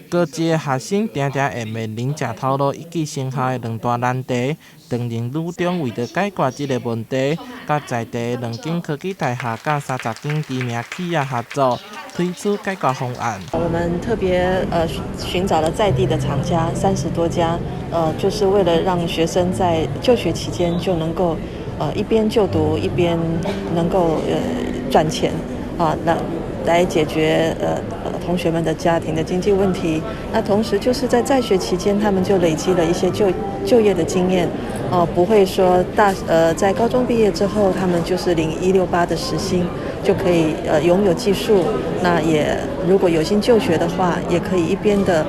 高職的學生定定會面臨食頭路以及升學的兩大難題。長榮女中為著解決這个問題，佮在地兩間科技大學佮30間知名企業合作，推出解決方案。我們特別尋找了在地的廠家30多家，就是為了讓學生在就學期間就能夠一邊就讀一邊能夠賺錢啊，那來解決同學們的家庭的經濟問題。那同時就是在學期間，他們就累積了一些就業的經驗，哦，不會說在高中畢業之後，他們就是領168的時薪就可以擁有技術。那也如果有心就學的話，也可以一邊的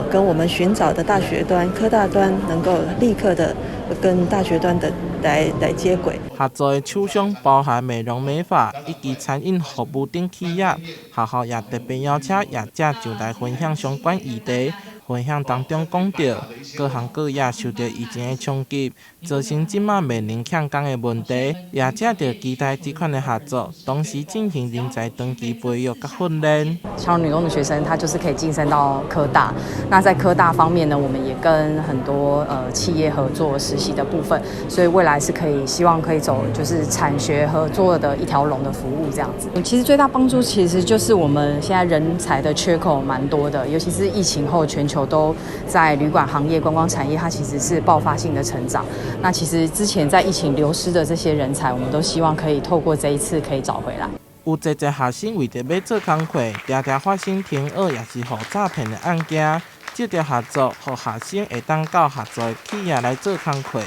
跟我們尋找的大學端、科大端能夠立刻的跟大學端的來接軌。合作的廠商包含美容美髮以及餐飲服務等企業，學校也特別邀請業者上台分享相關議題。分享當中講到，各行各業受著疫情的衝擊，造成這馬面臨欠工的問題。業者就期待這款的合作，同時進行人才長期培育佮訓練。長榮女中的學生，他就是可以晉升到科大。那在科大方面呢，我們也跟很多企業合作實習的部分，所以未來是可以希望可以走就是產學合作的一條龍的服務這樣子。其實最大幫助其實就是我們現在人才的缺口蠻多的，尤其是疫情後全球都在旅館行業、觀光產業，它其實是爆發性的成長。那其實之前在疫情流失的這些人才，我們都希望可以透過這一次可以找回來。有濟濟學生為著欲做工課，定定發生停學抑是予詐騙的案件。這條合作，予學生會當到合作的企業來做工課，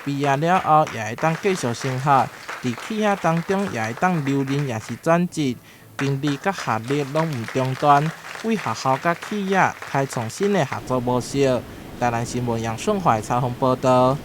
畢業了後也會當繼續升學，佇企業當中也會當留任，抑是轉職，經歷佮學歷攏毋中斷，為學校佮企業開創新的合作模式。台南新聞楊順懷採訪報導。